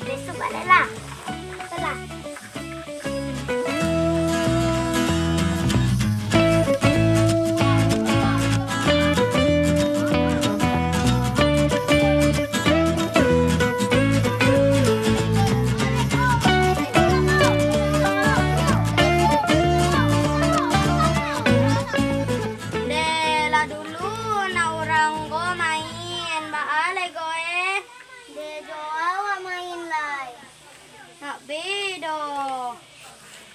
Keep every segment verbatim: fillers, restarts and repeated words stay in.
Besok balik lah. Betul lah. Deh, lah dulu nak urang ko main, baa lai ko eh? Deh, jo awak main lai. Nak bedo.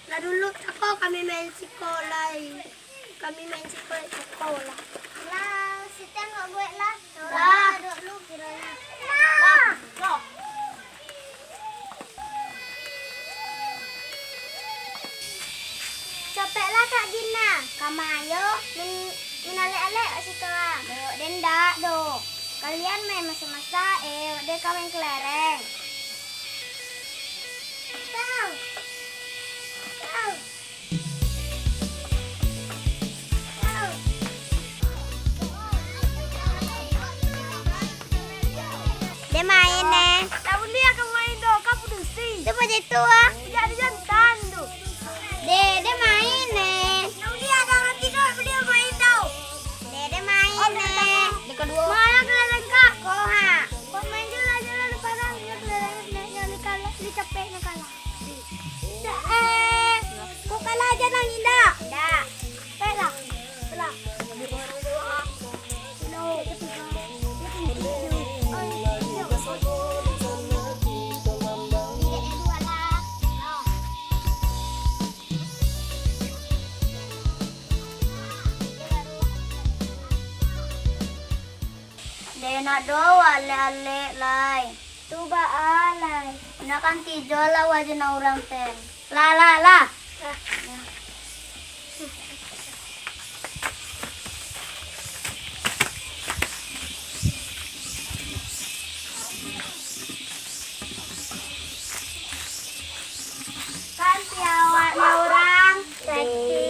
Lah dulu tako kami main siko lai. Kami main siko, siko lah. Lah, si Tian nak buek lah. Lah. Duduk dulu kiro. Lah. Lah. Capeklah Kak Gina. Kama yo, min-, minalek-alek siko ah. Dewok den dak doh. Kalian main masak-masak, eh, wak den ka main kelereng. Dek main, eh. Tak buliah ka main doh, ka padusi. Tu macam tu, ah. Tidak ada jantan tu. Dek, dek main, eh. Tak buliah ada orang tidur, buliah main doh. Dek, dek main, eh. Dek kedua. Mana kelereng kak? Ko, ha. Kau main je lah, jangan lupa dah. Dia kelereng, dia, dia, dia kalah, dia capek, dia kalah. Eh, kok kalah aja nang indak? Indak. Baiklah. Baiklah. Dek nak do alek-alek lai. Tu baa lai. Nak kanti jo lah wajan urang pen. Lah, lah, lah. Kanti awak ni urang. Kanti.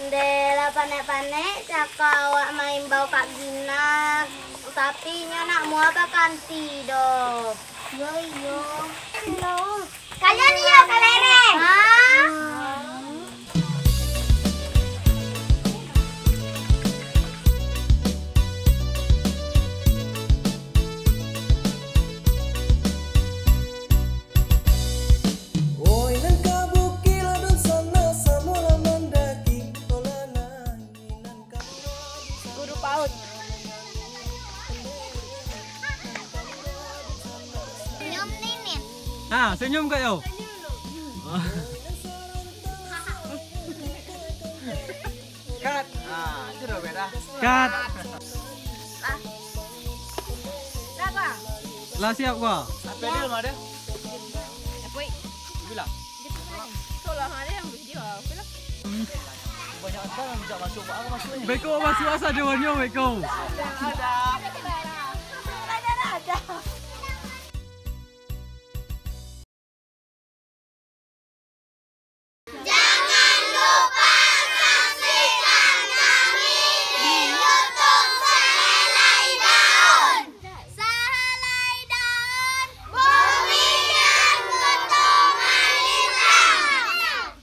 Ndeh lah panek-panek, cako awak maimbau Kak Gina, tapi inyo nak mua bakanti doh. Yo, iyo. Kalian iyo kalereng? Hah? Senyum kak yo. Cut. Ah, itu dah beda. Cut. Sabar. Lah siap gua. Apa dia mah dia? Apa? Bila? Kalau ada yang video apa lah. Banyak orang yang bisa masuk, buat apa masuk ni? Beko masuk asa dewannya beko. Ada.